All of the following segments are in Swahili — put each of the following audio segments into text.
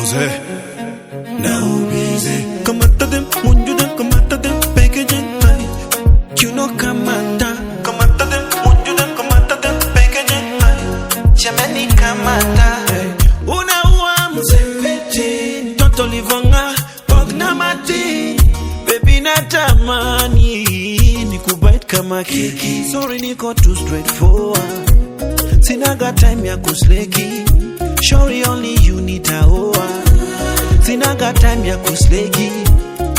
Mzee na ubize kamata dem munju dem kamata dem packaging ai kiuno kamata kamata dem munju dem kamata dem packaging ai jamani kamata hey. Unaua mzee mtoto livonga pogna mati baby natamani nikubite kama keki. Sorry niko too straightforward, sinaga time ya kusleki. Shori only you nitaoa, sinaga time ya kusleki.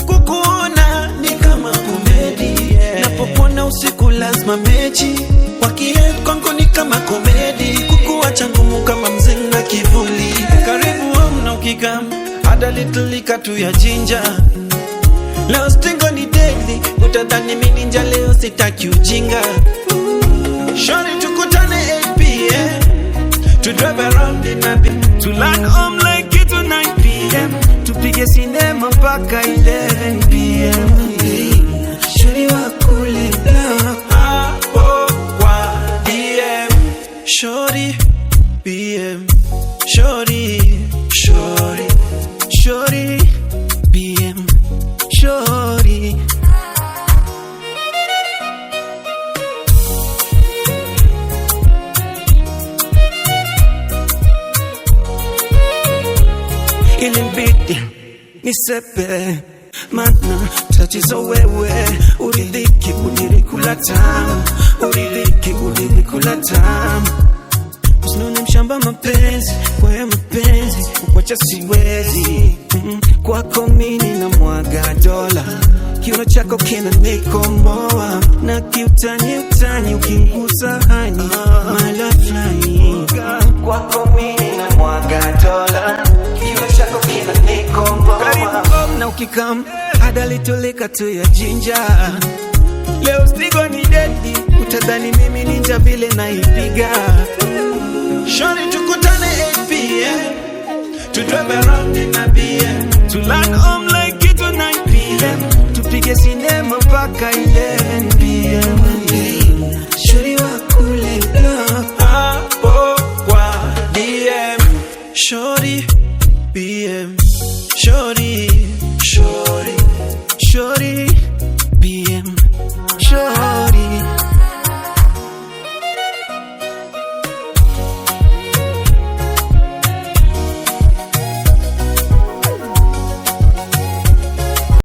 Kukuona ni kama komedi, yeah. Napopona usiku lazima mechi wakiet kwangu ni kama komedi. Kukuacha ngumu kama mzinga kivuli. Karibu home na ukikam hata little liquor tu ya ginger. Leo stingo ni deadly, utadhani mimi ninja. Leo sitaki ujinga. Shorty tukutane 8 p.m. To drive around in a bit, To land home like it to 9 p.m. Tupige sinema mpaka 11 p.m. Shuri wa kule hapo kwa DM. Shorty BM, Shorty, Shorty, Shorty BM Shorty. Ilinibidi nisepe, mana tatizo wewe uridhiki ulilikula tamu, uridhiki ulilikula tamu. Usinone mshamba mapenzi, kwa ya mapenzi kukwacha siwezi. Kwako mimi na mwaga dola, kiuno chako kina nikomoa na kiutani utani ukingusa hani mala fulani. Kwako mimi na mwaga dola, kiuno chako kina nikomoa. Karibu home na ukikam adalitoleka tu ya jinja. Leo stigo ni dedi, utadhani mimi ninja vile naipiga. Shorty tukutane 8 p.m. To drive around in a BM, To land home like it to 9 p.m. Tupige sinema mpaka 11 p.m.